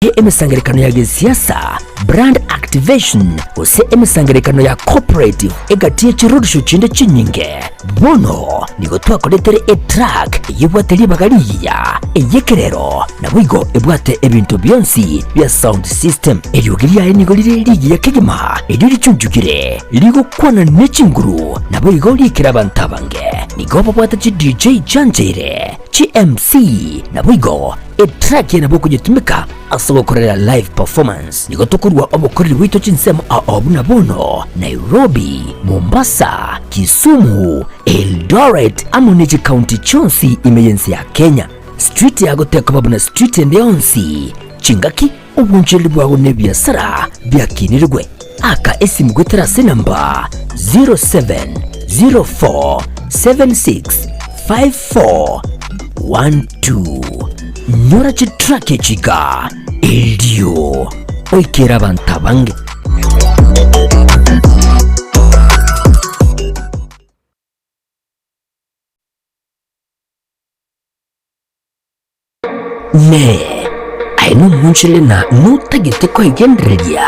Emesangererekano ya gesiasa, brand activation, gose emesangererekano ya cooperative egati ye chiroadshow chinde chinyinge. Bono nigo twakoretere etruck eyio ebwate ribaga rigiya, ey'ekerero, naboigo ebwate ebinto bionsi bia sound system. Eriogi riaye nigo rire rigiya kegima erio richunchukire, rigokwana ne chinguru, naboigo riikere abanto abange. Nigo babwate chi DJ chiancheire, chi MC, naboigo Etrack eye nabo okonyetumeka ase ogokorera live performance. Nigo tokorua obokoreri bwaito chinsemo ao buna bono, Nairobi, Mombasa, Kisumu, Eldoret amo ne chikaunti chionsi ime y'ense ya Kenya. Street yago tekoba buna street ende yonsi. Chingaki, obonchoreri bwago na ebiasara biakinirigwe. Aka esimu goetera ase enamba 0704765412. Nyora chitrack echi iga erio oikere abanto abange. Inee! Aye nomonchore na notagete koegendereria,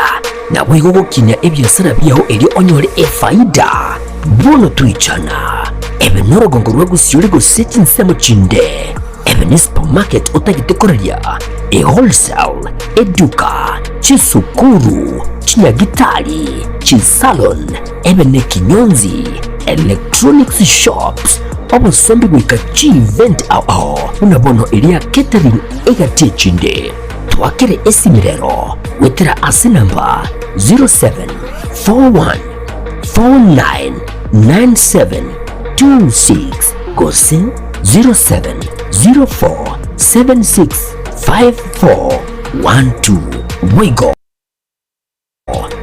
naboigo gokinia ebiasara biao erio onyore efaida? Bono toichana, ebe norogongo rwa gosiori gose chinsemo chinde, ebe ne supermarket otagete koraria, ewholesale, eduka, chisukuru, chinyagitari, chisalon, ebe nekinyonzi, electronics shops, obosombi goika chievent ao ao buna bono eria catering egati echinde. Twakere esimi rero goetera ase namba 0741499726 gose 0704765412 boigo.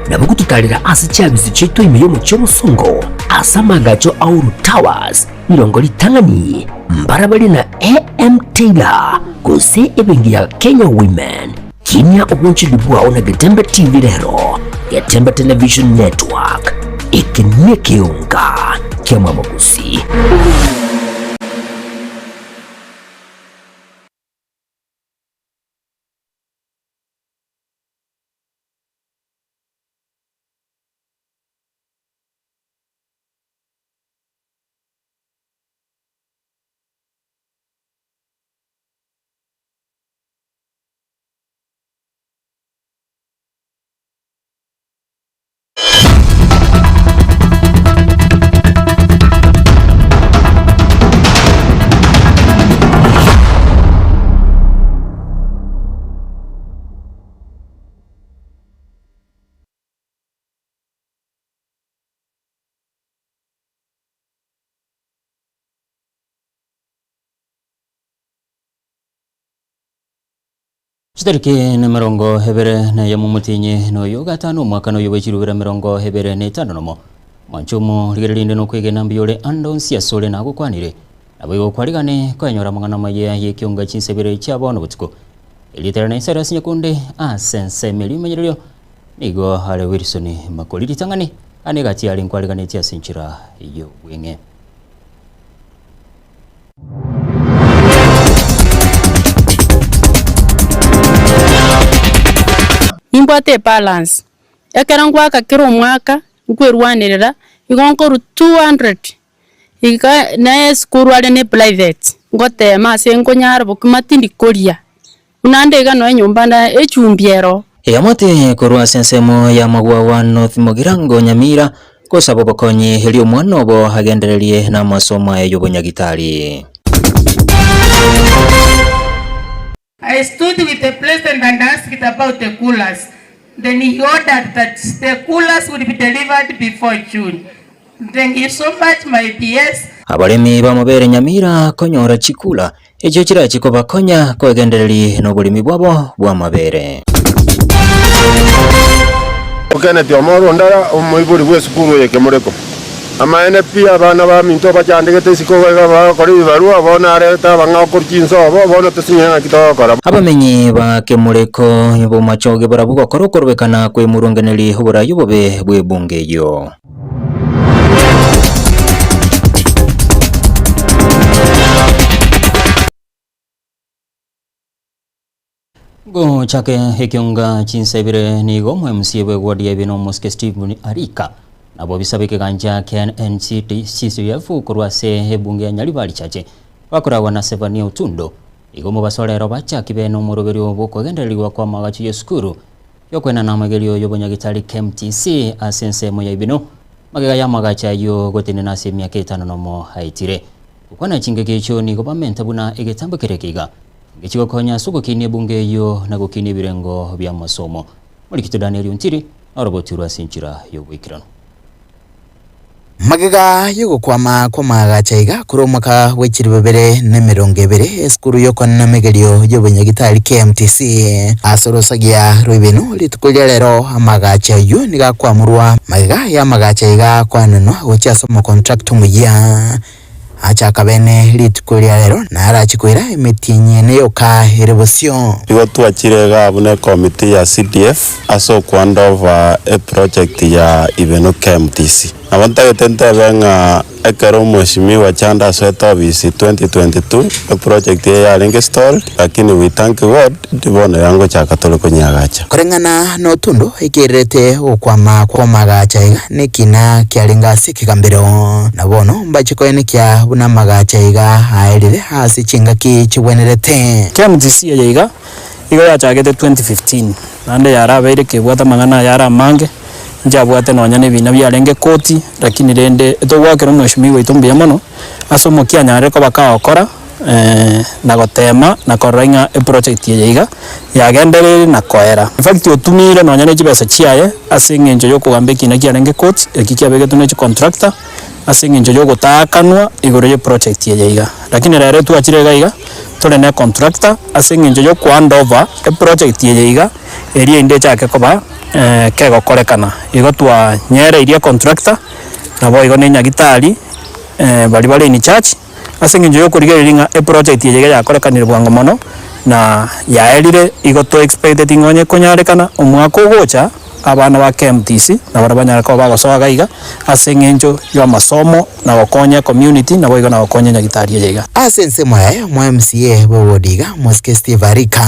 Nabo gototarera ase chiabisi chiaito ime y'omochie omosongo, ase amaagacho a Uhuru Towers, rirongo ritang'ani, mbarabare na AM Taylor, gose ebenki ya Kenya Women. Kinia obonchori bwao na Getembe TV rero, Getembe Television Network, eke nekeonga ki'amamagusi. Chitariki nemerongo ebere na eyemo omotienyi noyo gatano omwaka noyo bwe chirubera emerongo ebere na etano nomo. Mwanche omo rigereria inde nokwegena mbuya ore ande onsi asore nagokwanire. Naboigo kwarigane koenyora amang'ana amaya y'ekionga chinsa ibere chia bono botuko. Erieta riane Cyrus Nyakunde ase ensemo eria emenyererio nigo are Wilson Makori ritang'ani ane egati are nkwariganetie ase enchera y'obweng'e. Nimbwate ebalance, ekero ngoaka kera omwaka, nkwerwanerera, igo nkorwa 200 iga na esukuru are na eprivate, ngotema ase nkonyara bokima tindi koria, buna ande iga nonya enyomba na echumbi ero. Eamate korwa ase ensemo y'amagwawa North Mugirango Nyamira gosaba obokonyi erio omwana obo agendererie namasomo aye y'obonyagitari. I stood with the president and asked about the coolers. Then he ordered that the coolers would be delivered before June. Thank you so much my PS. Abaremi b'amabere Nyamira konyora chikura Echio chirache kobakonya kwegendereria noboremi bwabo bw'amabere. Kenneth Omoro Ondara, omoibori bw'esukuru eye Kemureko. Amaene pi abana baminto bachandegete isiko iga bagokora ebibarua, bono arete abang'ao korwa chinsobo, bono tosinyire ng'aki togokora. Abamenyi ba Kemureko bomachoge barabwo gokora okorobekana kw'emurungeneri oboraai obobe bw'ebunge eyio. Gochake ekionga chinsa ibere nigo omo-MCA bw'eward ya Ibeno Omosike Stephen Arika nabo bisabe ekegancha kia NCCF korwa ase ebunge ya Nyaribari Chache bakoragwa na Sevania Otundo. Igo omobaso rero bachaki bene omoroberio bw'okogendererigwa kw'amagacho y'esukuru y'okwenana amagerio y'obonyagitari KMTC ase ensemo ya Ibeno magega y'amagacho ayio gotenena ase emiaka etano nomo aetire. Gokwana chingaki echio nigo bamenta buna egetambo keria keiga Ngechigokonya ase ogokinia ebunge eyio na gokinia ebirengo bi'amasomo. Morikito Danieli Ontiri norobotirwe ase enchera y'oboikeranu. Magega y'ogokwama kw'amaagacho aiga korwa omwaka bwe chilifu bibere na emerongo ebere, esukuru y'okonena emegerio y'obonyagitari KMTC ase orosagia rw'eibeno rituko ria rero amaagacho ayio nigo akwamurwa magega y'amaagacho aiga akwanenwa gochia ase omocontractor omoyia. Achaka bene rituko ria rero, na arache koira emetienyi ene yoka ere bosio. Igo twachire igaa buna ekomiti ya CDF ase okohandover eproject ya Ibeno KMTC. Nabo ntagete ntebe ng'a ekero Omweshimiwa Chanda asoete ofisi 2022, eproject eye yarenge stalled lakini we thank God bono iga ngochaka tore konyeagacha. Koreng'ana notundu ekererete okwama kw'amagacho aiga nekina kiarenge ase ekegambero. Na bono mbache koenekia buna amagacho aiga aerire ase chingaki chigwenerete. KMTC eye iga, igo yachagete 2015, naende yarabeire kebwate amang'ana aya are amange, nchabwate nonya na ebina biarenge koti, lakini rende togoakera omweshimiwa oito mbuya mono, ase omokia anyarire koba kagokora. na gotema na korora ing'a eproject eye iga yagendereire na koera. In fact otumiire nonya ne chibesa chiaye ase eng'encho ya okogamba ekina kiarenge court eki kiabegetwe ne chicontractor ase eng'encho ya ogotaakanwa igoro ya eproject eye iga. Lakini rero twachire iga iga tore ne econtractor ase eng'encho ya okohand over eproject eye iga eria ende echake koba kegokorekana. Igo twanyereirie econtractor naboigo na enyagitari baria bare in charge. Ase engencho y'okorigereria ng'a eproject eye iga yakorekanire bwango mono, na yaerire, igo to expecteti ng'a onye ekonyarekana omwaka ogocha, abana ba KMTC nabarabwo banyare koba bagosoa iga iga, ase eng'encho y'amasomo na gokonya ecommunity naboigo na gokonya enyagitari eye iga. Ase ensemo yaye, omo MCA bw'ewodi iga, Omosike Steve Arika,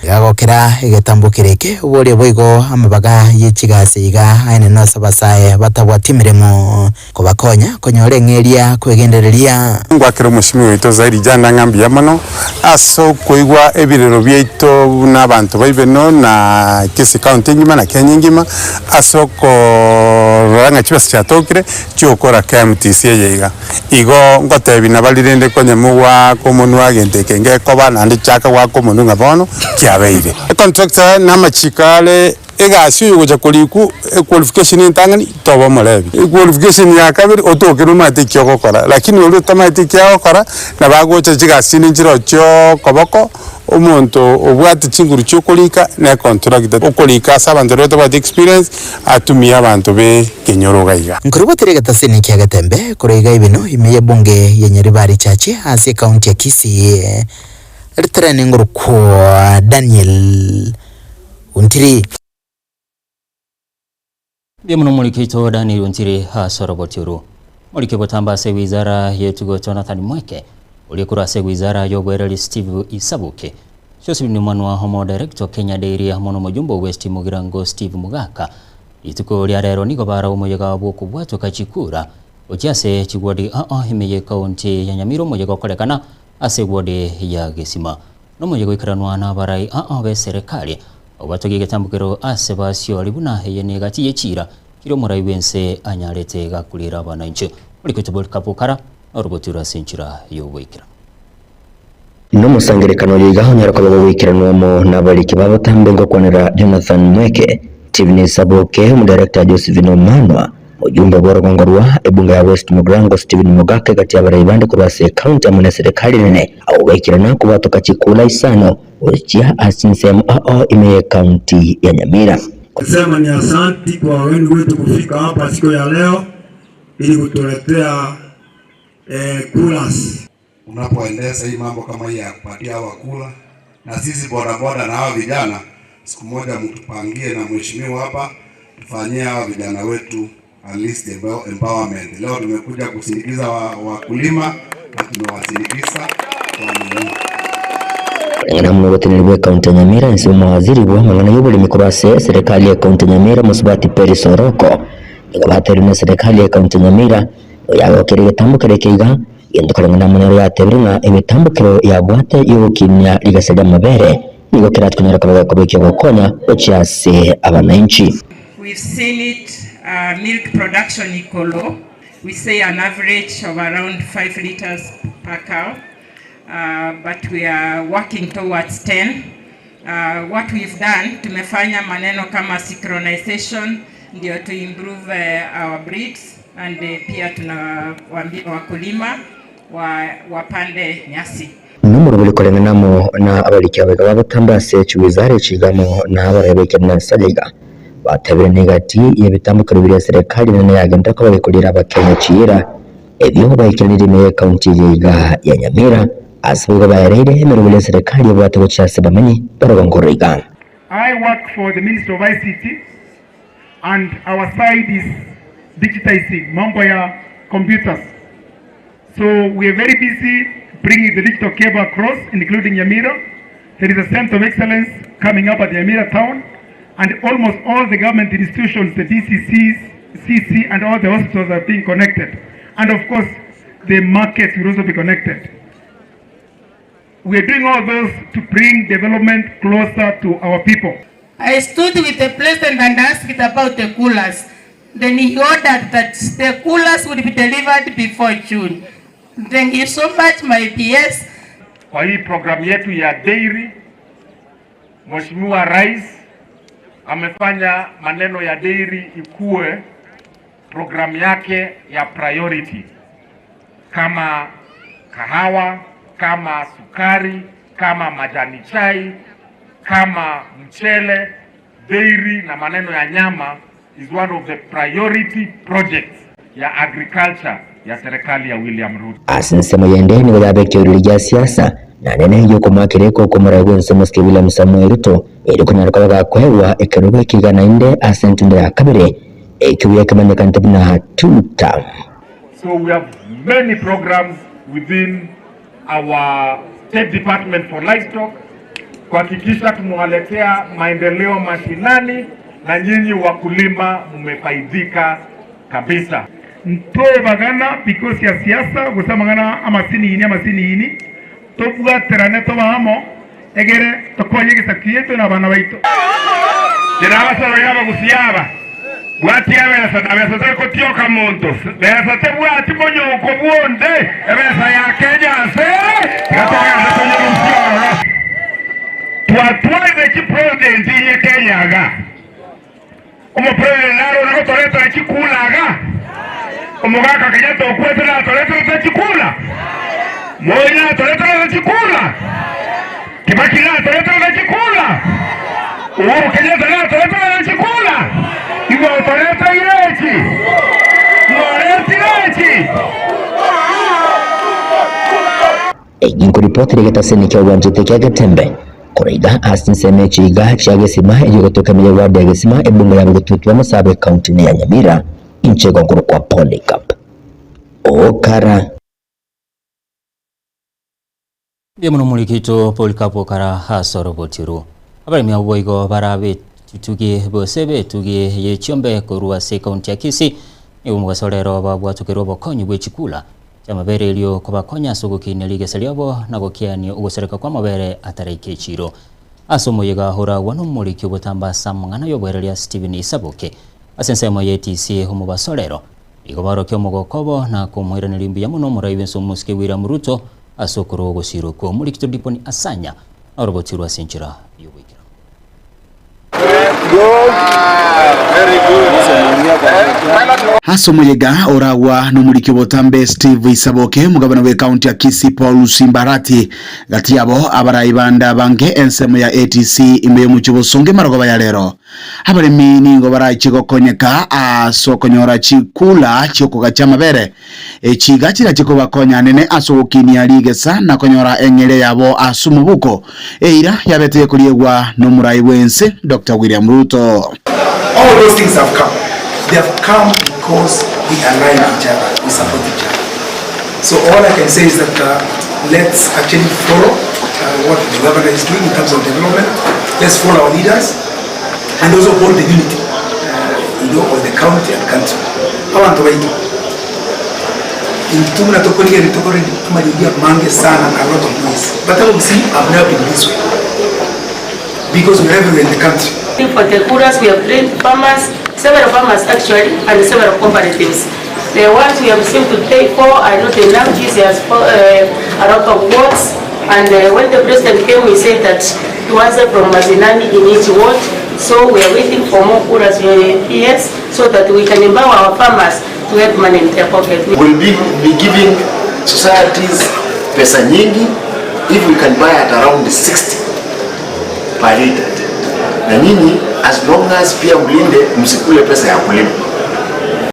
iga agokera egetambo kere eke, oborie boigo amabaga ye chigasi iga aenene ase abasae batabwati emeremo. Kobakonya konyora eng'eria kwegendereria. Ngwakera omosimi oito Zairi Janda ng'a mbuya mono ase okoigwa ebirero biaito buna abanto ba Ibeno na Kisii County engima na Kenya engima ase okorora ng'a chibesa chiatokire chiogokora KMTC eye iga. Igo ngotebi nabari rende konya mogwaka omonwa egento eke ngekoba naende chaka goaka omonwe ng'a bono kiabeire. Econtractor namachiko are. Egasi oyogocha korikwa equalification entang'ani toba omorebi, equalification ya kabere otoke nomanyete eki ogokora, lakini oria otamaeti eki agokora nabo agocha chigasi chinde nchire chio okoboko, omonto obwate chinguru chia okorika na econtractor okorika ase abanto baria batabwati experience atumie abanto be ekenyoro iga iga. Nkorobotire egetasini kia Getembe korwa iga Ibeno ime y'ebunge ya Nyaribari Chache ase ekaunti ya Kisii. Ritrene ngorokwa Daniel Ontiri. Mbuya mono omoriki oito Daniel Ontiri ase oroboti orwo. Omoriki botamba ase ewizara y'etugo Jonathan Mweke, oria korwa ase ewizara y'oboereri Steve Isabuke, Josephine Mwanwa omo-director Kenya Dairy amo nomojumbe o West Mugirango Steve Mugaka. Rituko ria rero nigo bara omoyega bw'okobwatoka chikura gochia ase chigwadi ao ime y'ecounty ya Nyamira omoyega okorekana ase ewodi ya Gesima. Nomoyega oikeranwa nabarai ao b'eserekari, obatogie egetambokero ase basiori buna eye negati ye chiira chiria omorai bw'ense anyarete gakurera abananchi. Orikete Polycarp Okara noroboti ase enchera y'ogoikeranu. Nomosangererekano oyo iga onyare koba gogoikeranwa amo nabariki ba botambe ngokwanera Jonathan Mweke, Stephen Saboke, Omodirector Josephine Omanwa, Mojumbe bw'orogongo rwa ebunge ya West Mugirango Stephen Mogaka egati y'abarai bande korwa ase ecounty amo neserikali nene abwo baikerana kobwatoka chikura isano gochia ase chinsemo ao ime y'ecounty ya Nyamira. Nasema ni asanti kwa wageni wetu kufika hapa siku ya leo ili kutuletea eh, kulas. Unapoendesha hii mambo kama hii ya kupatia hawa kula na sisi bodaboda na hawa vijana, siku moja mtupangie na mheshimiwa hapa tufanyie hawa vijana wetu at least empowerment. Leo tumekuja kusindikiza wakulima na tumewasindikiza kwa nini. Koreng'ana amo noboteneneri bw'ekaunti ya Nyamira inse omowaziri bw'amang'ana y'oboremi korwa ase eserekari y'ekaunti ya Nyamira Mosubati Peris Oroko nigo batebirie buna eserekari y'ekaunti ya Nyamira nigo yagokire egetambokero eke iga gento koreng'ana amo nero yatebire ng'a emetambokero yabwate y'ogokinia rigesa ri'amabere nigo kerachie konyara koba gekoba ekiogokonya gochia ase abananchi. We've seen it, milk production iko low, we say an average of around 5 litres per cow. But we are working towards 10. What we've done, tumefanya maneno kama synchronization ndio to improve our breeds and pia tunawaambia wakulima wa, wapande nyasi. Nomorobori koreng'ana amo na abariki abaiga bagotambe ase chiwizara echi iga amo na abarai baikire na ensare iga batebire negati y'ebitambokero biria eserekari nene yagenderera koba gekorera abakenya chiira Ebio baikeranire ime y'ekaunti eye iga ya Nyamira, ase boigo baereire emeremo eria eserekari ebwate gochia ase abamenyi barogongo oro iga. I work for the Ministry of ICT and our side is digitizing mambo ya computers. So we are very busy bringing the digital cable across including Nyamira. There is a center of excellence coming up at Nyamira town and almost all the government institutions, the DCCs, CC and all the hospitals are being connected. And of course, the markets will also be connected. We are doing all those to bring development closer to our people. I stood with the president and asked about the coolers. Then he ordered that the coolers would be delivered before June. Thank you so much my PS. Kwa hii programu yetu ya dairy, Mheshimiwa Rais amefanya maneno ya dairy ikue programu yake ya priority kama kahawa, kama sukari, kama majani chai, kama mchele, dairy na maneno ya nyama is one of the priority projects ya agriculture ya serikali ya William Ruto. Ase ensemo yende nigo yabekire erori gia siasa na nene y'okomoakera ekoko omorai bw'ense omosike William Samoei Ruto erio konyara koba gakoegwa ekerogo ekiga naende ase entunda ya kabere ekio gekemanyekanete buna two term. So we have many programs within our State Department for Livestock kuhakikisha tumewaletea maendeleo mashinani na nyinyi wakulima mmefaidika kabisa. Ntobagana because ya siasa gose amang'ana amasinini amasinini, tobwaterane tobe amo egere tokonye egesaku giaito na abana baito. Kera abasorori abagusia aba, bwatia ebesa, na besa tegotioka monto, besa tebwati monyoko bwonde, ebesa ya Kenya ase ere, tiga togende tonyerusie ororo. Twatwarire chipresident inye Kenya iga, omopresident nare one gotoretera chikula iga, omogaka Kenyatta okwete natoreterete chikula, Moi natoreterete chikula, Kibaki natoreterete chikula, Uhuru Kenyatta natoreterete chikula, igo otoreteire echi? Mwaretire echi? Eki nkoripotera egetaseni kia obwanchete kia Getembe, korwa iga ase chinsemo echi iga chia Gesima eyio egotoka ime ye ward ya Gesima ebunge ya Bogetutu Amasabe ekaunti ya Nyamira inche igo nkorokwa Polycarp Okara. Mbuya mono omorikito Polycarp Okara ase oroboti orwo. Abaremi abwo boigo barabetitugie gose betugie ye chiombe korwa ase ekaunti ya Kisii nigo omogaso rero babwatokerwe obokonyi bwe chikula chiamabere erio kobakonya ase ogokinia rigesa riabo na gokiania ogosereka kw'amabere ataraika echiro. Ase omoyega oragwa nomoriki ogotamba ase amang'ana y'oboereria Stephen Isaboke ase ensemo ya ATC omobaso rero Igo barokia omogoko obo na komoiraneria mbuya mono omorai bw'ense omosike William Ruto ase okorua ogosiirwa okwo. Omorikito Diponi Asanya noroboti rwa ase enchera y'ogoikeranu. Ase omoyega oragwa nomoriki obotambe Steve Isaboke, omogabana bw'ekaunti ya Kisii Paul Simbarati, gati yabo abarai bande abange ensemo ya ATC ime y'omochie Bosongo emarogoba ya rero. Abaremi nigo barache gokonyeka ase okonyora chikula chi'okogacha amabere. Echi iga chirache kobakonya anene ase ogokinia rigesa na konyora eng'eria yabo ase omobuko, eira yabete gekoriegwa nomorai bw'ense Doctor William Ruto. All those things have come. They have come because we align each other, we support each other. So all I can say is that uh, let's actually follow what the governor is doing in terms of development. Let's follow our leaders and also hold the unity you know, of the county and country. Abanto baito intwe buna tokorigereria tokore amariogi amange sana and a lot of noise but abagusii have never been this way because we are everywhere in the country. For the coolers we have trained farmers, several farmers actually, and several cooperatives. The ones we have received today, four are not enough. This has four, a lot of wards. And when the president came, he said that he wants them from Mazinani in each ward. So we are waiting for more coolers PS so that we can empower our farmers to have money in their pocket. We'll be giving societies pesa nyingi if we can buy at around 60 per liter. Na nyinyi as long as pia mlinde msikule pesa ya kulima.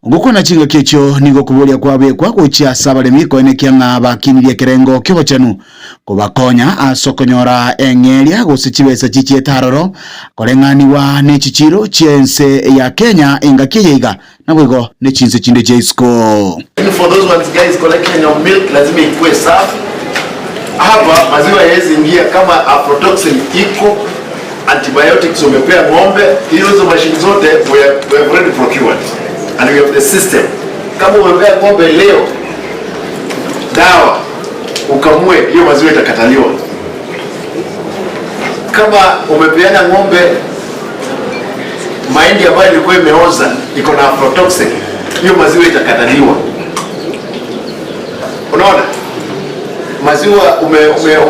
Gokwana chingaki echio nigo okoboria kwabekwa gochia ase abaremi koenekia ng'a bakinirie ekerengo ki'obochenu kobakonya ase okonyora eng'eria gose chibesa chichiete aroro koreng'anigwa ne chichiro chi'ense ya Kenya engaki eye iga naboigo ne chinse chinde chia isiko. Lakini for those ones guys collection ya milk lazima ikuwe safi. Hapa maziwa haiwezi ingia kama aflatoxin iko, antibiotics umepea ng'ombe, hizo machine zote we have already procured and we have the system. Kama umepea ng'ombe leo dawa ukamue, hiyo maziwa itakataliwa. Kama umepeana ng'ombe mahindi ambayo ilikuwa imeoza iko na aflatoxin, hiyo maziwa itakataliwa. Unaona, maziwa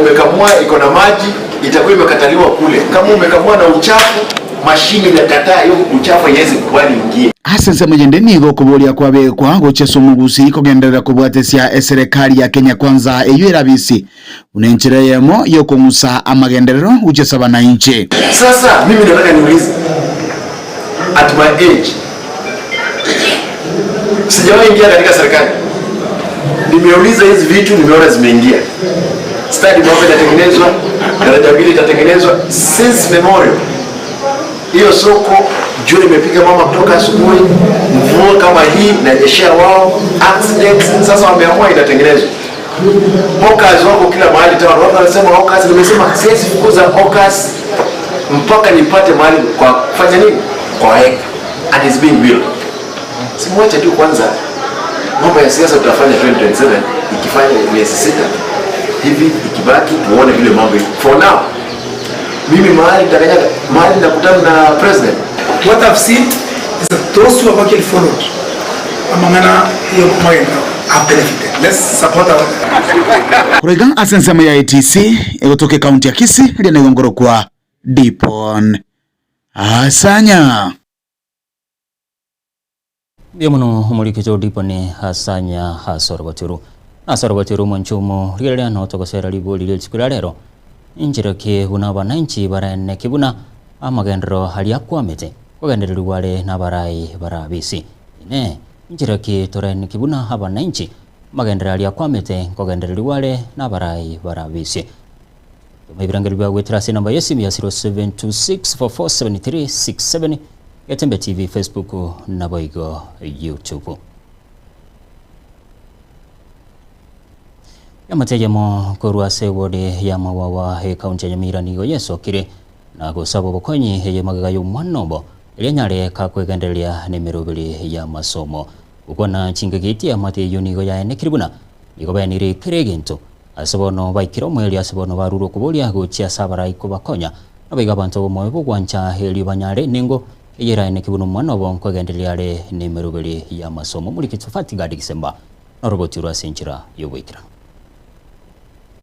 umekamua iko na maji itakuwa imekataliwa kule. Kama umekamua na uchafu, mashini inakataa hiyo uchafu, haiwezi kubali ingie. Ase ensemo eyende nigo okoboria kwabekwa gochia ase omogusi kogenderera kobwatesia eserekari ya Kenya Kwanza eyio erabisi buna enchera eyemo yokong'usa amagenderero gochia ase abanainchi. Sasa mimi nataka niulize, at my age sijawahi ingia katika serikali, nimeuliza hizi vitu, nimeona zimeingia. Stadi mambo itatengenezwa, daraja mbili itatengenezwa since memorial. Hiyo soko jua imepiga mama kutoka asubuhi, mvua kama hii inanyeshea wao, accidents. Sasa wameamua itatengenezwa. Hawkers wako kila mahali town, watu wanasema hawkers. Nimesema siwezi fukuza hawkers mpaka nipate mahali kwa kufanya nini, kwa weka, and it's being built. Simwache tu kwanza, mambo ya siasa tutafanya 2027 ikifanya miezi 6 hivi, ikibaki tuone vile mambo iko. For now mimi mahali nitakanyaga, mahali nitakutana na president. What I've seen is that those who have actually followed amang'ana ya maendeleo have benefited. Let's support our Koraiga ase ensemo ya ATC egotoka ekaunti ya Kisii eria nigo nkorokwa Dipon Asanya. Mbuya mono omorikecho o Dipon Asanya ase orogoteru. Ase orogoteru omonche omo rigereria notogosera ribori ria rituko ria rero. Inchera ki buna abananchi baraeneke buna amagenderero aria akwamete kogendererigwa are nabarai barabisi? Inee! Inchera ki toraeneke buna abananchi amagenderero aria akwamete nkogendererigwa are nabarai barabisi? Toma ebirengererio biao goetera ase enamba y'esimi ya 0726447367, Getembe TV, Facebook naboigo YouTube. Eamate eyemo korwa ase ewodi ya Mawawa ekaunti ya Nyamira nigo yesokire na gosaba obokonyi eye magega y'omwana obo erio anyare kakwegendereria nemeroberi y'amasomo. Gokwana chingaki eamate eyio nigo yaenekire buna nigo baenire kera egento ase bono baikire omoerio ase bono barure okoboria gochia ase abarai kobakonya nabaiga abanto b'omoyo b'ogwancha erio banyare nengo eye eraeneke buna omwana obo nkwegendereria are nemeroberi y'amasomo. Omoriki Tofati Gadi Gisemba noroboti rwa ase enchera y'ogoikeranu.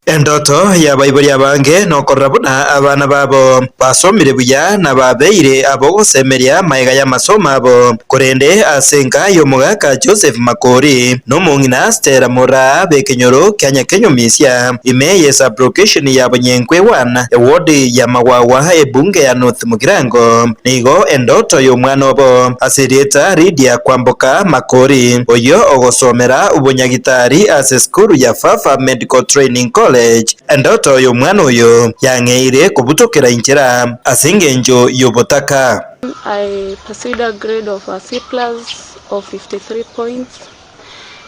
Endoto y'abaibori abange nokorora buna abana babo basomire buya na babeire abogosemeria magega y'amasomo abo. Korende ase enka y'omogaka Joseph Makori na omong'ina Stella Moraa b'ekenyoro kia Nyakenyomisia ime ye sub-location ya Bonyenkwe 1 eward ya Magwagwa ebunge ya North Mugirango nigo endoto y'omwana obo ase erieta Lydia Kwamboka Makori oyio ogosomera obonyagitari ase esukuru ya Fafa Medical Training College, endoto y'omwana oyo yang'eire kobutokera inchera ase engencho y'obotaka. I pursued a grade of a C plus of 53 points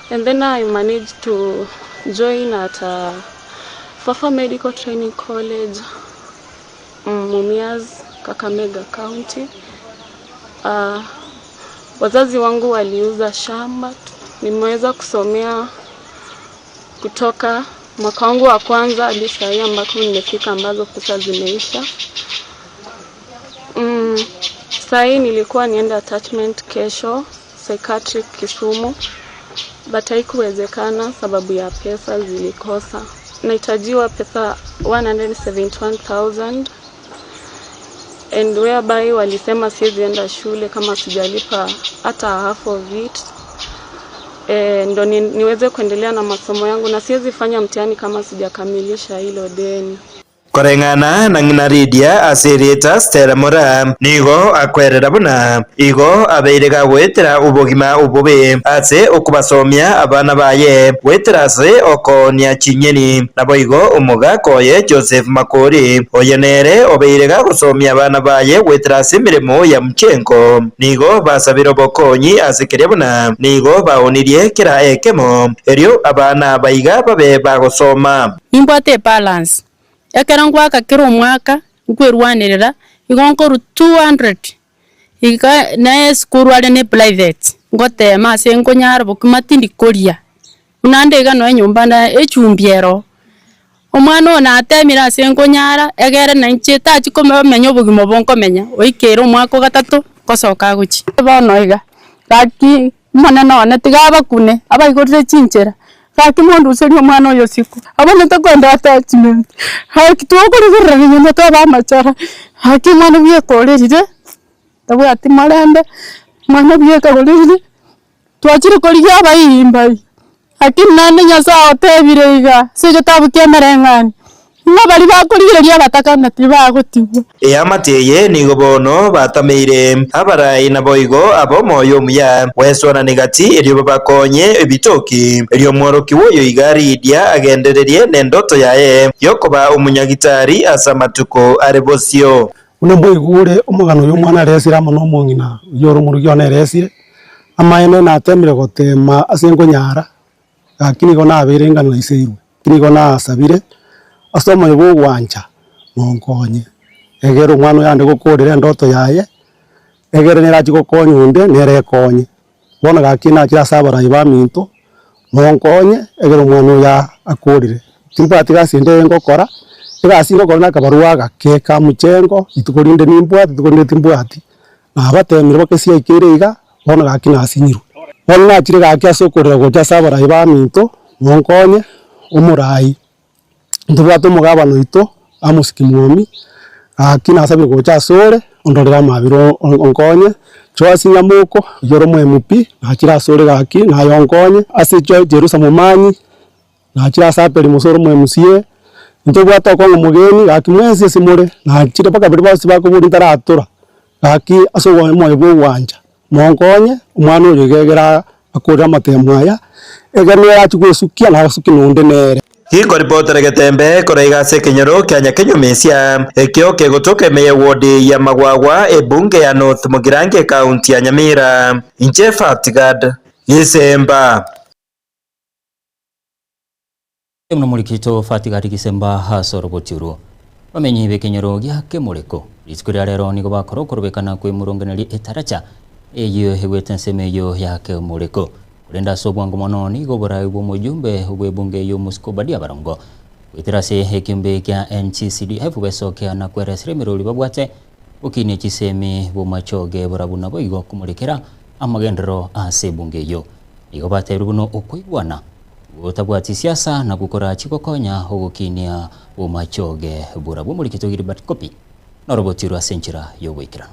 and then I managed to join at a Fafa Medical Training College, Mumias, Kakamega County. Wazazi wangu waliuza shamba, nimeweza kusomea kutoka mwaka wangu wa kwanza hadi saa hii ambako nimefika ambazo pesa zimeisha. Saa hii nilikuwa niende attachment kesho psychiatric Kisumu, but haikuwezekana sababu ya pesa zilikosa. Nahitajiwa pesa 171,000 and whereby walisema siwezi enda shule kama sijalipa hata half of it. Ndo niweze kuendelea na masomo yangu na siwezi fanya mtihani kama sijakamilisha hilo deni. Koreng'ana na ng'ina Lydia ase erieta Stella Moraa nigo akwerera buna igo abeire gagoetera obogima obobe ase okobasomia abana baye goetera ase okoonia chinyeni. Naboigo omogaka oye Joseph Makori oye nere obeire gagosomia abana baye goetera ase emeremo ya mchengo nigo basabire obokonyi ase keria buna nigo baonirie kera ekemo erio abana baiga babe bagosoma. Nimbwate ebalance, ekero ngwaka kera omwaka, nkwerwanerera, igo nkorwa 200 iga na esukuru are na eprivate, ngotema ase nkonyara bokima tindi koria, buna nde iga nonya enyomba na echumbi ero. Omwana oyo natemire ase nkonyara, egere nainche tachi komenya obogima obo nkomenya, oikere omwaka ogatato, ngosoka agochia. Bono iga, gaki Omonene one, tiga abakune, abaigorere chinchera, gaki monduserie omwana oyo isiko, abwenerete kwenda attachment, gaki twokorigerera nyuma twaba amachara, gaki omwana bweka orerire, tabwati morembe, omwana bweka orerire, twachire korigia abairi mbai, lakini naende Nyasaye otebire iga, ase egetabu kia emereng'anio, ng'a baria bakorigereria abataka ng'a tibagotigwa. Eamate eye nigo bono batameire abarai naboigo ab'omoyo omuya gweswanani gati erio babakonye ebitoki. Erio omworokigwa oyo iga Lidia agendererie nendoto yaye y'okoba omonyagitari ase amatuko are bosio. Buna mboigure omogano oyo omwana aresire amo nomong'ina oyio ore omorugi one eresire, amaene natemire goteema ase nkonyara, gaki nigo nabeire ng'a naiseirwe, nigo nasabire ase omoyo bw'ogwancha nonkonye, egere omwana oyo ande gokorera endoto yaye, egere nere achie gokonya onde, nere ekonye. Bono gaki nachire ase abarai baminto, monkonye egere omwana oyo akorire. Timbwati gasi ende eye ngokora, egasi ngokora na akabarua agake ka mochengo, rituko rinde nimbwate, rituko rinde timbwati. Nabatemire mpaka esiaikeire iga, bono gaki nasinyirwe. Bono nachire gaki ase okorera gocha ase abarai baminto, monkonye, omorai. Ntobwate omogabana oito, Amos Kimwomi, gaki nasabire gocha asore, ondorere amabera onkonye, Joash Nyamoko, oyio ore omo MP, nachire asore gaki, naye onkonye, ase Jerusa Momanyi, nachire ase Abel Musa ore omo MCA, ntobwate okong'u omogeni, gaki mwensi ase more, nachire mpaka baria bonsi bakoboria ntaratora, gaki ase omoyo bwa ogwancha. Monkonye omwana oyo iga egere akorere amatemo aya, egere nere achie gwesukia na agasukie nonde nere. Gikoripotera egetembe korwa iga ase ekenyoro kia Nyakenyumesia, ekio kegotoka ime y'ewodi ya Magwagwa, ebunge ya North Mugirango ekaunti ya Nyamira. Inche Fatgad Gisemba. Buna omorikito Fatigari Gisemba ase oroboti orwo. Bamenyi b'ekenyoro gia Kemureko rituko ria rero nigo bakora okorobekana kw'emorongeneria etaracha eyio egwete ensemo eyio ya Kemureko. Korende ase obwango mono nigo oborai bw'omojumbe bw'ebunge eyio Mosiko Obadia Barongo goetera ase ekiombe kia NCCDF besokia na kweresera emerori babwate gokinia chisemi bw'omachoge borabu naboigo komorekera amagenderero ase ebunge eyio. Nigo batebirie buna okoigwana Gotabwati siasa nakwo korachie gokonya ogokinia bomachoge borabwo omorikito Gilbert Kopi norobotirwe ase enchera y'ogoikeranu.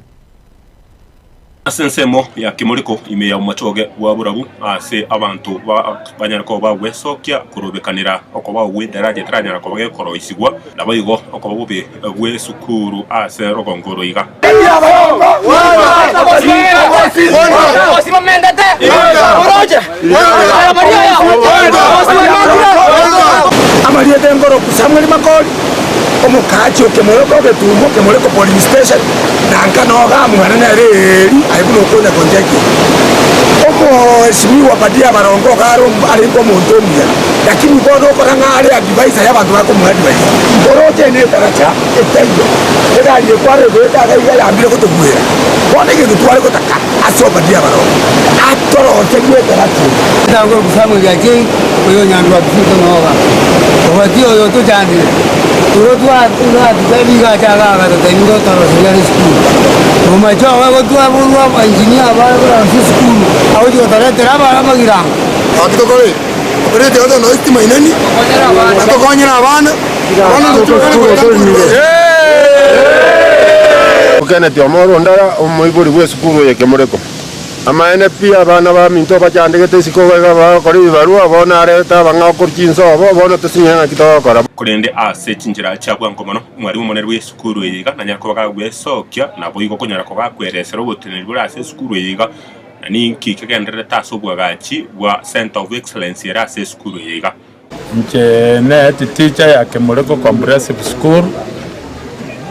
Ase ensemo ya kimoriko ime ya omochoge bwa borabu ase abanto banyare koba bagwesokia korobekanera okobao gw'edaraja etaranyara koba gekoroisigwa, naboigo okoba bobe bw'esukuru ase rogongo oro iga. Amarieta enkoroku Samuel Makori, omokaachi o Kemoreko Getumo, Kemoreko Polling Station, na nka noga amwana nere eeri aye buna okonya konchekia. Omoesimiwa Obadia Barongo iga are arenge omonto omuya. Lakini bono okora ng'a are adviser y'abanto bakomoa advice, oroche ene etaracha etaiyo, egari ekware goeta iga iga yambire gotogwera. Bono egento tware gotaka ase Obadia abaronge, atoroserie etaracha eye. Tagoro Samuel Acheng oyo Nyandwat Noga obatie oyo otochandire igo twatutebi iga ache iga agatotebi igo toroseria are esukuru. Omomache ogo igo twaborwa abaengineer abare korosia esukuru agochi gotoretera abana amagirango. Gaki tokore ki? Okorete igo togenda estima ineni, atokonyere abana, abana Kenneth Omoro Ondara, omoibori bw'esukuru eye Kemureko. Amaene pi, abana baminto bachandegete isiko iga bagokora ebibarua, bono arete abang'ao korwa chinsobo, bono tosinyire ng'aki togokora. Korende ase chinchera chia bwango mono, omwarimu omonene bw'esukuru eye iga nanyare koba gagwesokia, naboigo okonyara koba gakweresera oboteneneri bore ase esukuru eye iga, na ninki kegendererete ase obwagachi bwa Centre of Excellence ere ase esukuru eye iga. Inche ne teacher ya Kemureko Comprehensive School,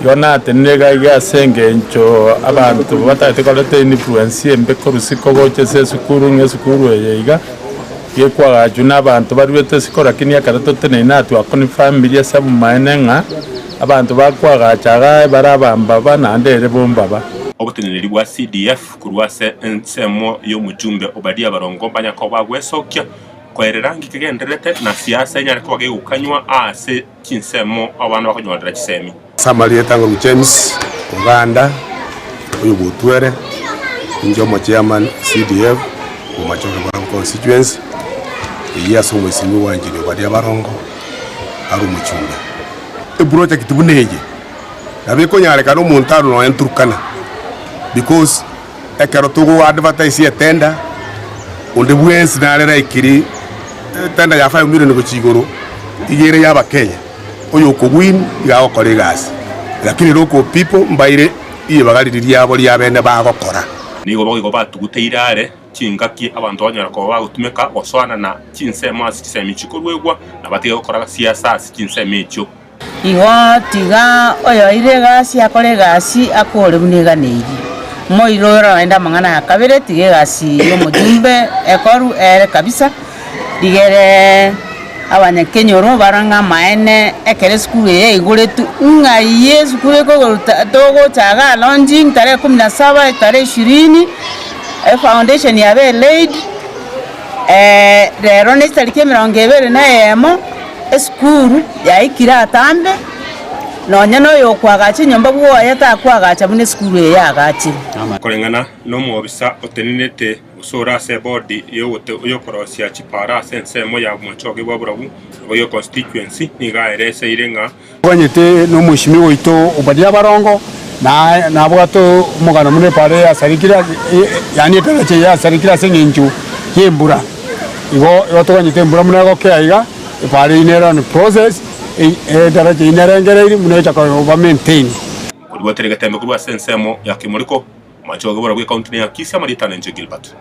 igo natenire iga iga ase engencho abanto batagete koreta influence embe korwa isiko gocha ase esukuru ng'a esukuru eye iga, gekwagachwa na abanto baruete isiko lakini ekero toteneine aa twaconfirmirie ase obomaene ng'a abanto bakwagacha igaa bare abambaba naende ere bombaba. Oboteneneri bwa CDF korwa ase ensemo y'omochumbe Obadia Barongo mbanya koba gwesokia Koerera ngiki kegendererete na siasa enyare koba gegokanywa aase chinsemo abana bakonyorera chisemi. Ase amarieta ng'o James Oganda oyo bw'Otwere, inche omochairman CDF Bomachoge Borabu Constituency, eyio ase omoisinwa bwa Engineer Obadia Barongo are omochumbe. Eproject buna eye nabo ekonyarekana omonto arwe nonya Turkana because Ekero togo advertise etender, onde bwensi nare laikiri etender ya 5 million gochia igoro, iga ere ya abakenya, oyo okowin iga agokora egasi, lakini local people mbaire ribaga riria riabo ria bene bagokora. Nigo boigo batuguteire are chingaki abanto banyara koba bagotumeka gosoana na chinsemo ase chisemi chikoruegwa, na batige gokora siasa ase chinsemo echio. Igo tiga oyoeire egasi akore egasi akore buna eganeirie. Moirore naende amang'ana aya kabere, tiga egasi y'omojumbe ekorwe ere kabisa, rigere abanyakenyoro barore ng'a amaene ekero esukuru eye yaigoretwe, ng'ai esukuru ekogoruta togocha igaa launching tarehe kumi na saba tarehe ishirini, efoundation yabeire laid, rero ne chitariki emerongo ebere na eyemo. Esukuru yaikire atambe, nonya noyokoagacha enyomba bwoye takoagacha buna esukuru eye yaagachire. Koreng'ana nomobisa otenenete gose ore ase ebodi y'okorosia chipara ase ensemo ya Bomachoge bwa Borabu, naboigo constituency, nigo aereseire ng'a. Twanyete nomweshimiwa oito Obadia Abarongo, na nabwate omogano buna epara eyasarekire ase yaani etaracha eye yasarekire ase eng'encho y'embura. Igo igo toganyete embura buna egokea iga, epara eyio nere on process, etaracha eyio nerengereiri buna egocha koba maintained. Korwa Getembe korwa ase ensemo ya Kimoriko, Machoge Borabu Ekaunti neya Kisii amarieta nenche Gilbert.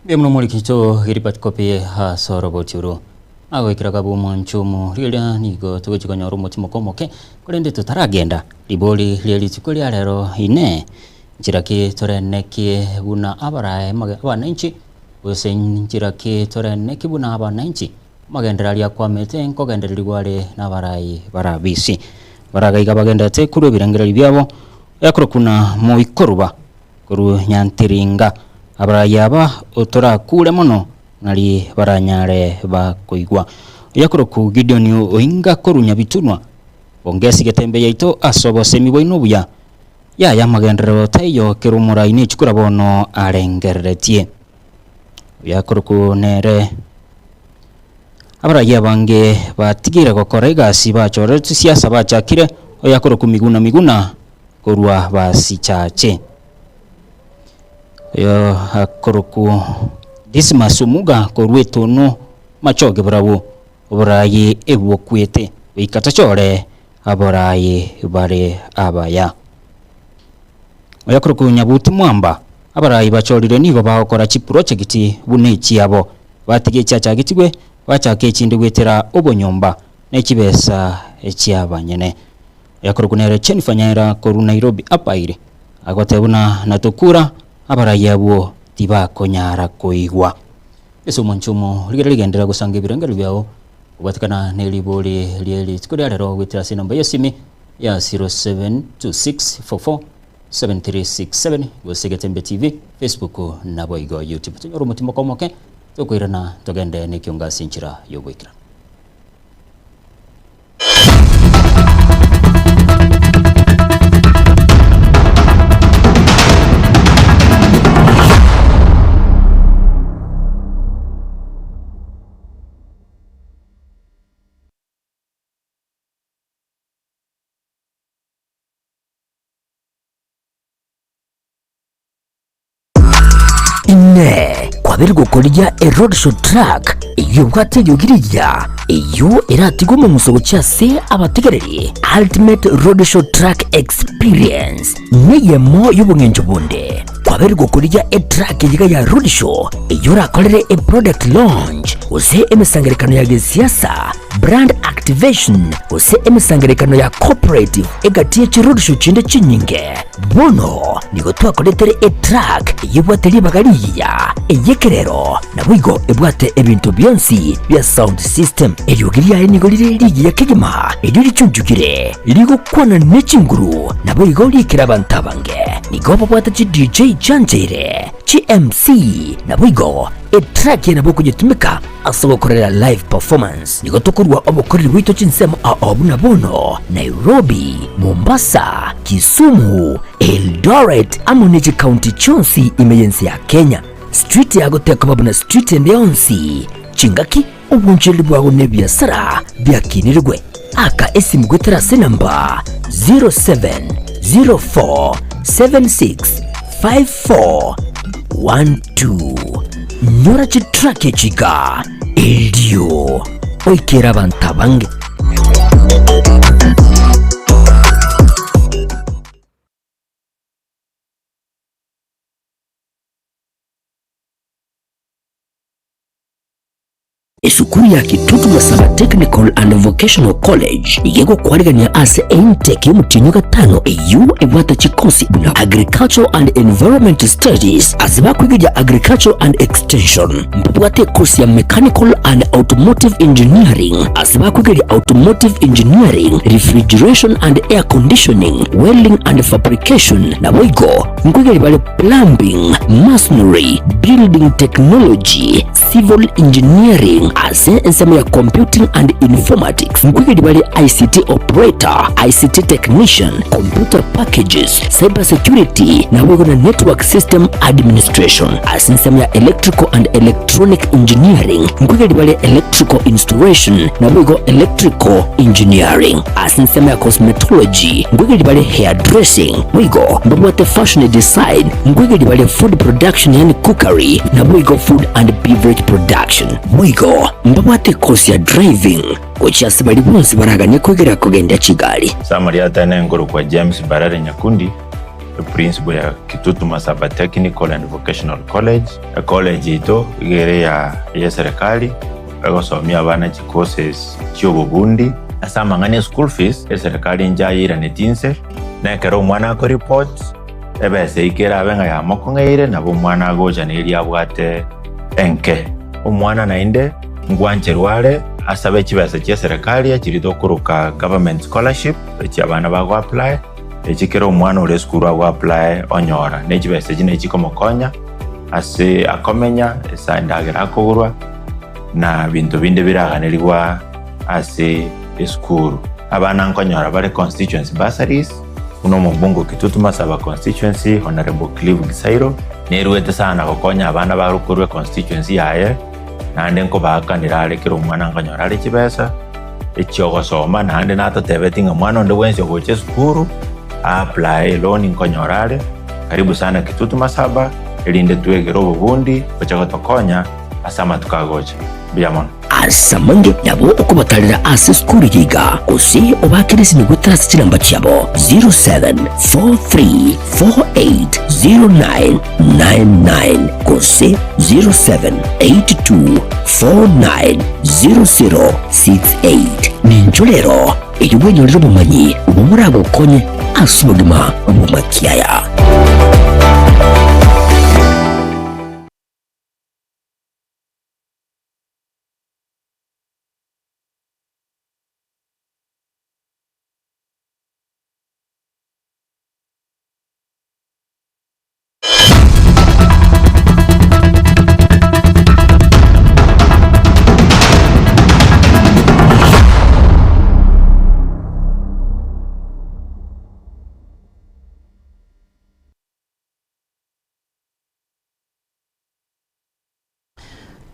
Mbuya mono omorikito Gilbert Kopi ase oroboti oro. Agoikera kabe omwancho omo riria nigo togochia konyora omotimoka omoke, korende totaragenda ribori rie rituko ria rero inee, nchera ki torenekie buna abarae abananchi gose nchera ki torenekie buna abananchi amagenderero aria akwamete nkogendererigwa are nabarai barabisi baragaiga bagenderete korwa ebirengererio biabo ekorokwa na moikoruba Korwa nyantiringa, abarai aba otorakure mono nari baranyare bakoigwa. Oyokorokwa Gideoni oinga korwa nyabitunwa, bongesi getembe yaito ase obosemi bwaino obuya. Yaya amagenderero taiyo kera omorai nechikura bono arengereretie. Oyokorokwa nere abarai abange batigire gokora egasi bachorire chisiasa bachakire, oyokorokwa Miguna Miguna korwa basichache. Oyo akorokwo Dismas Omuga korwa etono machoge barabwo oborayi ebwokwete goika tochore aborayi bare abaya. Oyo akorokwo Nyabuti Mwamba abarayi bachorire nigo bagokora chiprojekti buna echiabo batiga echiachagetigwe bachaka echinde goetera obonyomba ne chibesa chiabanyene. Oyokorokwa nere Jennifer Nyaira korwa Nairobi apaire, agoteba buna natokura Abarai abwo tibakonyara koigwa. Ase omwancho omo, rigereria rigenderera gosanga ebirengererio biao kobwatekana ne ribori rie rituko ria rero goetera ase enamba y'esimi ya 0726447367 gose Getembe TV, Facebook naboigo YouTube. Tonyore omotimoko omoke tokoirana togende nekiongo ase enchera y'ogoikeranu. Inee! Kwabeire gokorigia eroadshow truck eyio ebwate eriogi rigiya, eyio eratigwe omong'uso gochia ase abategereri? Ultimate Roadshow Truck Experience neyemo y'obong'encho bonde. Kwabeire gokorigia etruck eyiga ya roadshow eyio orakorere eproduct launch gose emesangererekano ya gesiasa, brand activation gose emesangererekano ya corporate egati ye chiroadshow chinde chinyinge. Bono nigo twakoretere etruck eyebwate ribaga rigiya, ey'ekerero, naboigo ebwate ebinto bionsi bia sound system. Eriogi riaye nigo rire rigiya kegima, erio richunchukire, rigokwana ne chinguru, naboigo riikere abanto abange. Nigo babwate chi DJ chiancheire, chi MC, naboigo etruck eye nabo okonyetumeka ase ogokorera live performance. Nigo tokorua obokoreri bwaito chinsemo ao buna bono, Nairobi, Mombasa, Kisumu, Eldoret amo ne chikaunti chionsi ime y'ense ya Kenya. Street yago tekoba buna street ende yonsi, chingaki, obonchereri bwago na ebiasara biakinirigwe. Aka esimu goetera ase enamba 0704765412. Nyora chitrack echi iga erio oikere abanto abange. Esukuru ya Kitutu Masaba Technical and Vocational College nigo egokwarigania ase eintake y'omotienyi o gatano eyio ebwate chikosi buna Agricultural and Environment Studies ase bakwegeria Agricultural and Extension. Mbabwate ekosi ya Mechanical and Automotive Engineering ase bakwegeria Automotive Engineering, Refrigeration and Air Conditioning, Welding and Fabrication naboigo nkwegeria bare Plumbing, Masonry, Building Technology, Civil Engineering ase ensemo ya Computing and Informatics nkwegeri bare ICT Operator, ICT Technician, Computer Packages, Cyber Security naboigo na Network System Administration. Ase ensemo ya Electrical and Electronic Engineering nkwegeri bare Electrical Installation naboigo Electrical Engineering. Ase ensemo ya Cosmetology nkwegeri bare Hairdressing boigo mbabwate Fashion Design nkwegeri bare Food Production yaani Cookery naboigo Food and Beverage Production. Boigo mbabwate ekosi ya Driving gochia ase baria bonsi baraganie kwegera kogendia chigari. Summary atene nkorokwa James Barare Nyakundi, eprinciple ya Kitutu Masaba Technical and Vocational College. Ecollege yaito iga ere ya eserikali egosomia abana chicourses chiobobundi. Ase amang'ana eschool fees, eserikali nchayeiranetie inse, na ekero omwana akoreport, ebesa eyio kerabe ng'a yamokong'eire, nabo omwana agocha na eria abwate enke. Omwana naende ngwancherwa are asabe chibesa chi'eserekari echiria tokoroka government scholarship, echi abana bagoapply, echi kera omwana ore esukuru agoapply onyora. Ne chibesa echi nachi chikomokonya ase akomenya, ase endagera akogorwa, na binto binde biraganerigwa ase esukuru. Abana nkonyora bare constituency bursaries, buna omobunge o Kitutu Masaba constituency Honourable Clive Gisairo, nerwete sana gokonya abana bare korwa econstituency yaye, naende nkobaakanera are kera omwana nkonyora are chibesa echiogosoma, naende natotebeti ng'a mwana onde bwensi ogocha esukuru a-apply eloan nkonyora are. Karibu sana Kitutu Masaba, erinde twegere obobundi gocha gotokonya ase amatuko agocha. Mbuya mono. Ase amange nabo okobatarera ase esukuru eye iga, gose obaakere esimi goetera ase chinamba chiabo 0743480999 gose 0782490068. Nincho rero erio bwenyorere obomanyi obwo moragokonye ase obogima bw'amakiaya.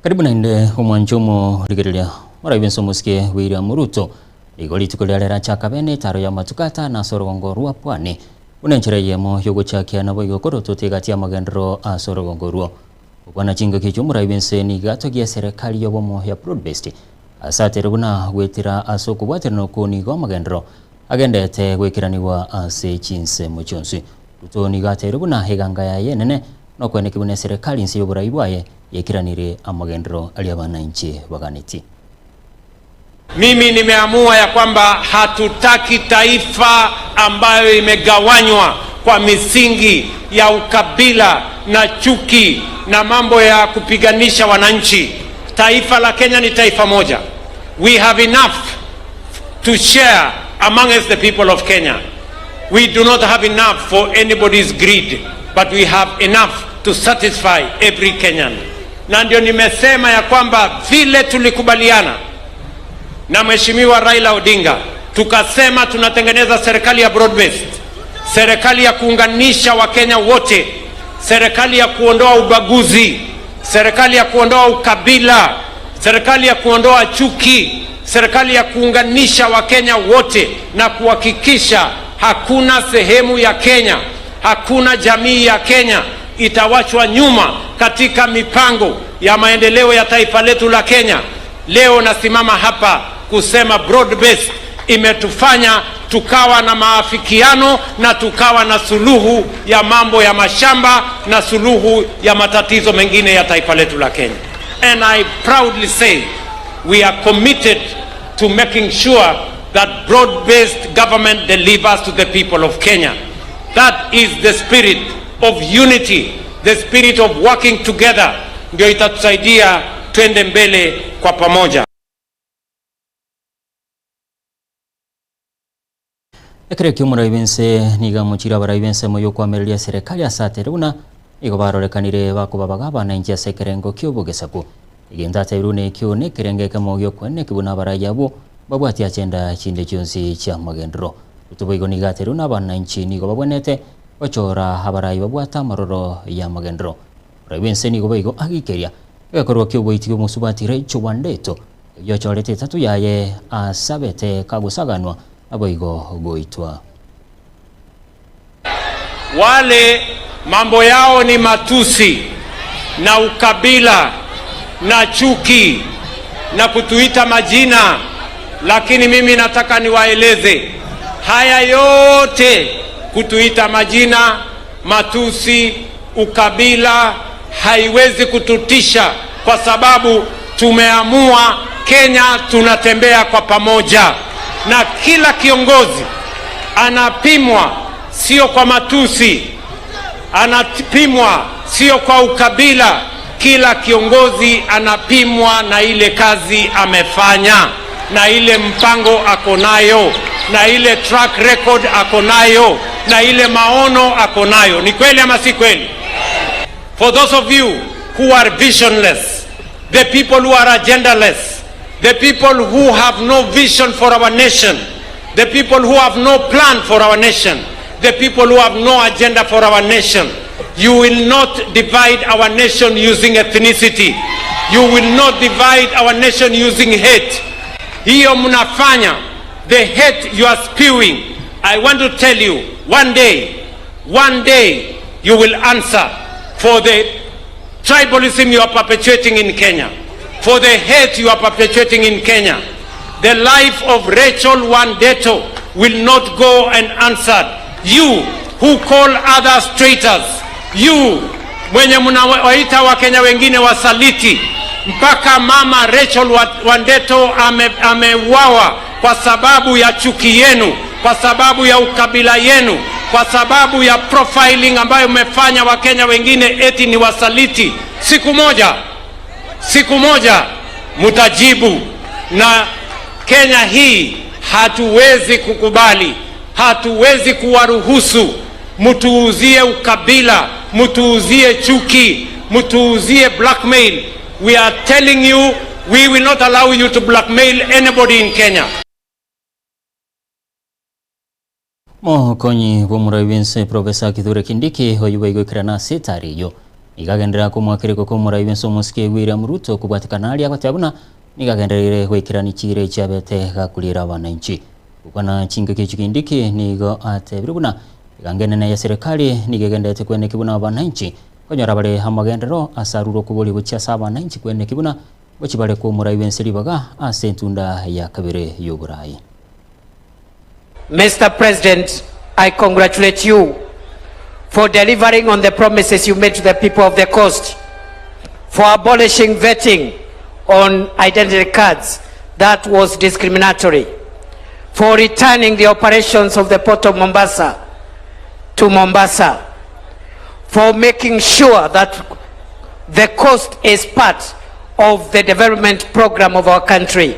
Karibu naende omwanche omorigereria oraibe ense omosike William Ruto. Nigo rituko riare rachaka bene etaro y'amatuko atano ase orogongo rwa Pwani buna enchera eyemo y'ogochakia naboigo korotota egati y'amagenderero ase orogongo orwo. Gokwana chingaki echio omorai bw'ense nigo atogia eserekari y'obomo ya Broad Based ase atere buna goetera ase okobwaterana okwo nigo amagenderero agenderete goikeranigwa ase chinsemo chionsi. Ruto nigo ateire buna eganga yaye enene nokweneki buna eserekari inse y'oborai bwaye yaikeranire amagenderero aria abananchi baganetie. Mimi nimeamua ya kwamba hatutaki taifa ambayo imegawanywa kwa misingi ya ukabila na chuki na mambo ya kupiganisha wananchi. Taifa la Kenya ni taifa moja. We have enough to share amongst the people of Kenya. We do not have enough for anybody's greed, but we have enough to satisfy every Kenyan. Na ndio nimesema ya kwamba vile tulikubaliana na Mheshimiwa Raila Odinga, tukasema tunatengeneza serikali ya broad based, serikali ya kuunganisha Wakenya wote, serikali ya kuondoa ubaguzi, serikali ya kuondoa ukabila, serikali ya kuondoa chuki, serikali ya kuunganisha Wakenya wote na kuhakikisha hakuna sehemu ya Kenya, hakuna jamii ya Kenya itawachwa nyuma katika mipango ya maendeleo ya taifa letu la Kenya. Leo nasimama hapa kusema broad based imetufanya tukawa na maafikiano na tukawa na suluhu ya mambo ya mashamba na suluhu ya matatizo mengine ya taifa letu la Kenya. And I proudly say we are committed to making sure that broad-based government delivers to the people of Kenya. That is the spirit of unity, the spirit of working together, ndio itatusaidia twende mbele kwa pamoja. Ekero ekio omorai bw'ense nigo amochire abarai b'ensemo y'okoamereria eserekari ase atere buna nigo barorekanire bakoba bagabana inche ase ekerengo ki'obogesaku. Egento atebirie buna ekio nekerengo ekemo gi'okoeneki buna abarai abwo mbabwati agenda chinde chionsi chi'amagenderero. Ruto boigo nigo atebirie buna abananchi nigo babwenerete gochora abarai babwate amaroro y'amagenderero. Omorai bw'ense nigo boigo agikeria egekorwa ki'oboiti bw'omosubati Rachel Wandeto oyio ochorete etato yaye asabete kagosaganwa naboigo goitwa. Wale mambo yao ni matusi na ukabila na chuki na kutuita majina, lakini mimi nataka niwaeleze haya yote, kutuita majina, matusi, ukabila haiwezi kututisha, kwa sababu tumeamua Kenya tunatembea kwa pamoja, na kila kiongozi anapimwa sio kwa matusi, anapimwa sio kwa ukabila. Kila kiongozi anapimwa na ile kazi amefanya, na ile mpango ako nayo, na ile track record ako nayo, na ile maono ako nayo. Ni kweli ama si kweli? For those of you who are visionless, the people who are agendaless, the people who have no vision for our nation, the people who have no plan for our nation, the people who have no agenda for our nation, you will not divide our nation using ethnicity. You will not divide our nation using hate. Hiyo mnafanya, the hate you are spewing, I want to tell you, one day, one day you will answer for the tribalism you are perpetuating in Kenya, for the hate you are perpetuating in Kenya. The life of Rachel Wandeto will not go unanswered. You who call others traitors, you mwenye mnawaita Wakenya wengine wasaliti, mpaka mama Rachel Wandeto ameuawa kwa sababu ya chuki yenu, kwa sababu ya ukabila yenu, kwa sababu ya profiling ambayo mmefanya Wakenya wengine eti ni wasaliti. Siku moja, siku moja mtajibu, na Kenya hii hatuwezi kukubali, hatuwezi kuwaruhusu mtuuzie ukabila, mtuuzie chuki, mtuuzie blackmail. We are telling you we will not allow you to blackmail anybody in Kenya. Mokonyi bw'omorai bw'ense Professor Kithure Kindiki oyio bwaigoikerana ase etari eyio. Nigo agenderera komoakera igoko omorai bw'ense omosike William Ruto kobwatekana aria agoteba buna nigo agendereire goikerania chiira echio abete gakoriera abananchi. Gokwana chingaki echio Kindiki nigo atebire buna eganga enene ya serikali nigo egenderete kweneki buna abananchi konyora bare amagenderero ase arure okoboria gochia ase abananchi kweneki buna gochia bare komorai bw'ense ribaga ase entunda ya kabere y'oborai. Mister President, I congratulate you for delivering on the promises you made to the people of the coast, for abolishing vetting on identity cards that was discriminatory, for returning the operations of the Port of Mombasa to Mombasa, for making sure that the coast is part of the development program of our country.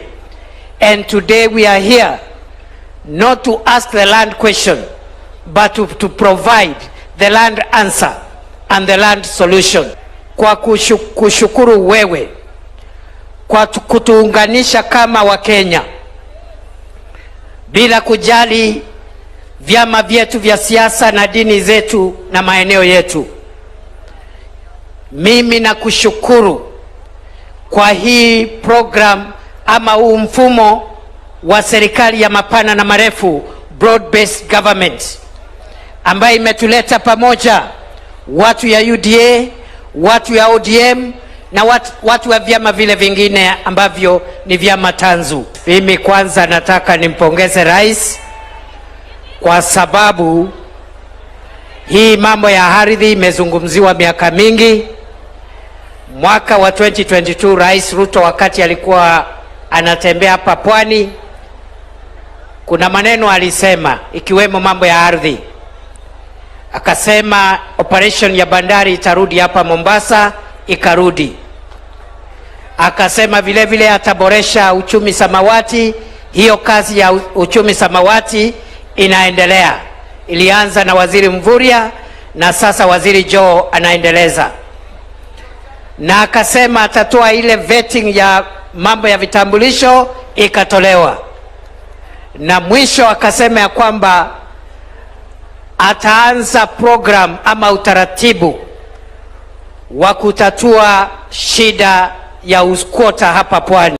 And today we are here not to ask the land question, but to, to provide the land answer and the land solution. Kwa kushukuru wewe kwa kutuunganisha kama Wakenya bila kujali vyama vyetu vya siasa na dini zetu na maeneo yetu. Mimi nakushukuru kwa hii program ama huu mfumo wa serikali ya mapana na marefu, broad based government, ambayo imetuleta pamoja watu ya UDA, watu ya ODM na watu, watu wa vyama vile vingine ambavyo ni vyama tanzu. Mimi kwanza nataka nimpongeze rais kwa sababu hii mambo ya ardhi imezungumziwa miaka mingi. Mwaka wa 2022 Rais Ruto wakati alikuwa anatembea hapa pwani, kuna maneno alisema ikiwemo mambo ya ardhi. Akasema operation ya bandari itarudi hapa Mombasa, ikarudi. Akasema vile vile ataboresha uchumi samawati. Hiyo kazi ya uchumi samawati inaendelea, ilianza na Waziri Mvurya na sasa Waziri Joho anaendeleza na akasema atatoa ile vetting ya mambo ya vitambulisho ikatolewa, na mwisho akasema ya kwamba ataanza program ama utaratibu wa kutatua shida ya uskwota hapa pwani.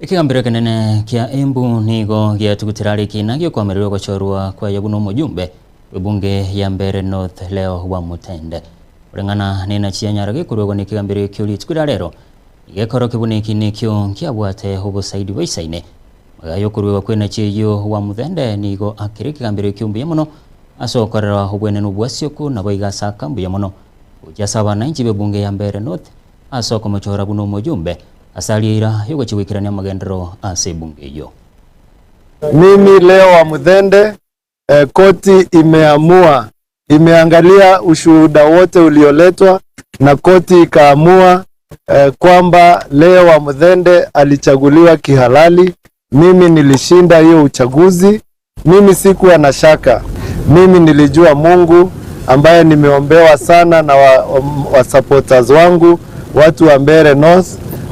Ekegambero ekenene kia Embu nigo giatugutera are ekina giokoamererwa ogochorwa kwaye buna omojumbe bw'ebunge ya Mbeere North Leo Wamutende. Koreng'ana nenachi ya Nyarage korwa nekegambero ekio rituko ria rero nigo ekorokia buna ekina ekio nkiabwate obosaidi boisaine. Magega yokoruegwa kwenachi eyio Wamuthende nigo akire ekegambero ekio mbuya mono ase okorera obwenenu bwasioku naboigo ase aka mbuya mono gochia ase abananchi b'ebunge ya Mbeere North ase okomochora buna omojumbe ase aria eira y'ogochia goikerania amagenderero ase ebunge eyio. Mimi Leo Wamuthende, eh, koti imeamua, imeangalia ushuhuda wote ulioletwa na koti ikaamua eh, kwamba Leo Wamuthende alichaguliwa kihalali. Mimi nilishinda hiyo uchaguzi. Mimi sikuwa na shaka, mimi nilijua Mungu ambaye nimeombewa sana na wa, wa supporters wangu watu wa Mbeere North,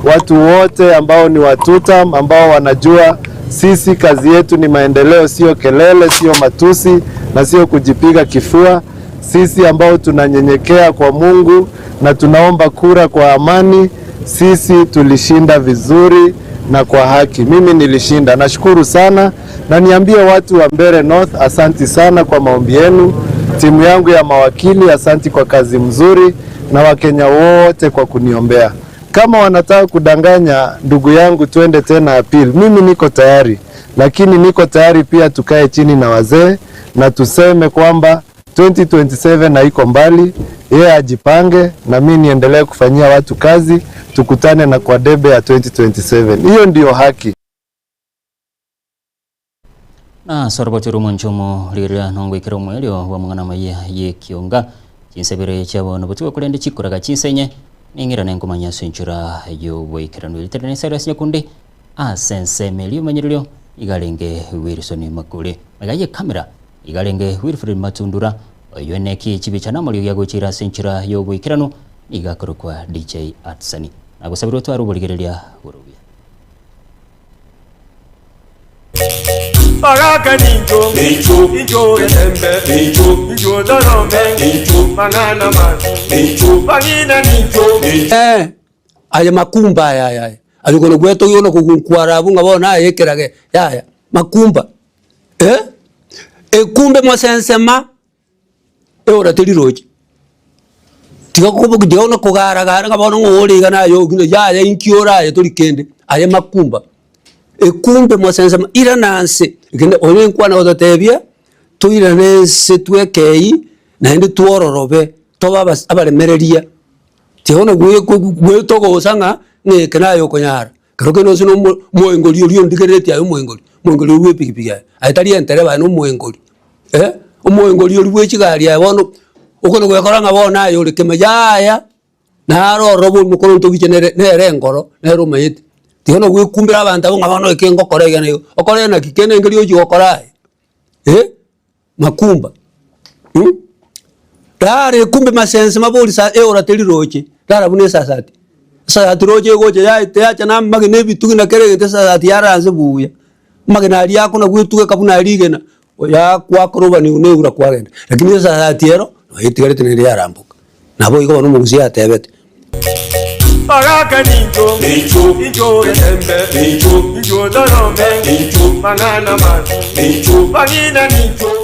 watu wote ambao ni watutam ambao wanajua sisi kazi yetu ni maendeleo, sio kelele, sio matusi na sio kujipiga kifua. Sisi ambao tunanyenyekea kwa Mungu na tunaomba kura kwa amani, sisi tulishinda vizuri na kwa haki. Mimi nilishinda, nashukuru sana, na niambie watu wa Mbeere North, asanti sana kwa maombi yenu. Timu yangu ya mawakili, asanti kwa kazi mzuri, na Wakenya wote kwa kuniombea. Kama wanataka kudanganya ndugu yangu, twende tena appeal, mimi niko tayari, lakini niko tayari pia tukae chini na wazee na tuseme kwamba 2027 haiko mbali, yeye ajipange na mimi niendelee kufanyia watu kazi, tukutane na kwa debe ya 2027. Hiyo ndiyo haki. Na ase orogocho rw'omonche omorigereria nongoikera omoerio bw'amang'ana amaya y'ekionga, chinsebere chiabo botuko korende chikoraga chinsenye, ning'irane nkomanya ase enchera y'oboikeranu. Ritere ne Cyrus Nyakundi ase ensemo eria y'omonyererio iga arenge Wilson Makori. Magega y'ekamera iga arenge Wilfred Matundura, oyio neki chibicha na amariogi agochira ase enchera y'oboikeranu nigo akorokwa DJ Atsani. Nagosabire otware oborigereria bore obuya. Bagaka nincho, incho getembe, incho torome, mang'ana mabi, bang'ina nincho. Eh, aye makumba aya aya aya, aye okonya gwetogia ona kogunkwara abwo ng'a bono aye ekerage yaya, makumba eh, ekumbe mosensema eora teri roche. Tiga koboki tiga buna kogara gara ng'a bono ng'o ore iga naye ogina yaya inki ore aye tori kende, aye makumba. Ekumbe mosensema irana nse, ekende oyo enkwana gototebia, toirane nse twekei naende twororobe tobe abas abaremereria. Tiga buna gwe gwetogosa ng'a ng'a eke naye okonyara, kero kende gose na omo omoengori oria ondigereretie aye omoengori, omoengori oria bwa epikipiki aye, aye tari entereba aye na omoengori eh, omoengori oria bwa echigari aye bono, okona goekora ng'a bono aye ore keme yaya, naro ororo bwa omokoro ntobiche nere nere enkoro, nere omanyete. Tiga na goekumbera abanto abwo ng'a bono eke ngokora iga na iga, okore naki? Kende nkeri ochia gokora aye eh. Makumba mh, rara ekumbe masense mabori sa eora teri roche, rara buna esasati. Esasati roche egocha yaete yacha na amagena ebitugi na kera egento esasati yarara nse buya. Amagena aria akona gwetugeka buna rigena, yakwakora obaniu na eura kwagenda. Lakini esasati ero, noyo etigarete naende yaramboka. Nabo igo bono omogusii atebete. Bagaka nincho, incho getembe, incho torome, mang'ana mabi, bang'ina nincho.